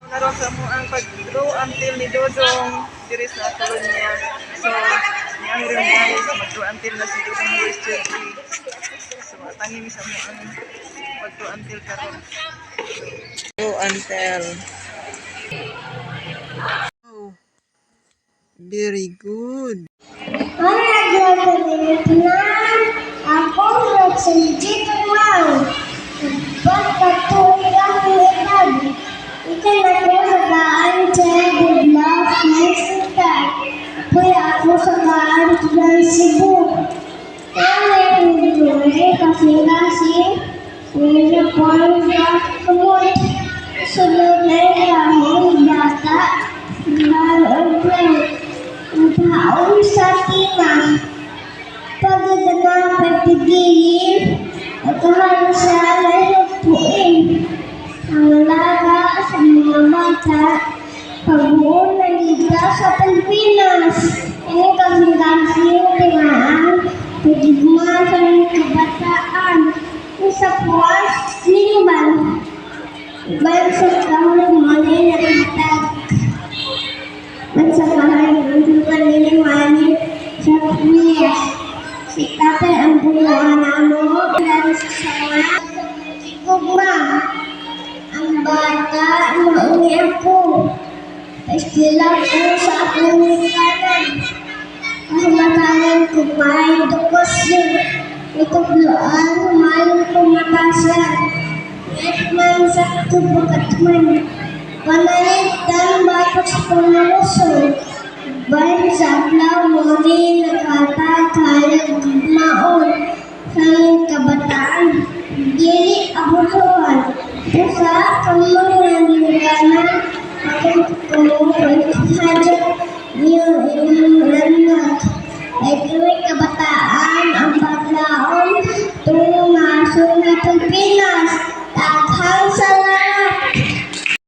Karon sa among pag-Grow Until ni Dodong diri sa kolonya. So, niang rin, guys, mag-Grow Until na si Dodong Luis Chelsea. So, atangi mi sa among pag-Grow Until karon. Grow Until. Oh, very good. Ako nagsilbi man. Pagkatuig ang edad. Ikaw na ko sa daan sa good love my sister. Apoy ako sa daan ng Cebu. Kaya kasi uniform sa kamot. Sunod na yung bata na ang taon sa tina. Pagkagana pagpigilin, at sa puin. Ang alaga sa mga bata, pagbuo ng liga sa Pilipinas. Ini kasing-kasing tingaan, pagigma sa mga kabataan. Isa puwas, lingban. Bansa kahoy mali nakatag. Bansa kahoy mali sa niya. Si tatay ang bunuan namo dahil sa sama gugma. Ang bata mauni ako. Paistila ko sa akong kanan. Kahimatanan ko may edukasyon. Itugloan, humayong pumatasan. Ngayon man sa tubukat man. Panalitan batok sa pangaluson. Bayan sa adlaw mo ni nakatakalag maon sa kabataan. Dili abusuhan. Sa kamong nagingganan, akong kumuha hadya niyo inyong anak. Ay tuwing kabataan ang paglaon tungo nasod nga Pilipinas.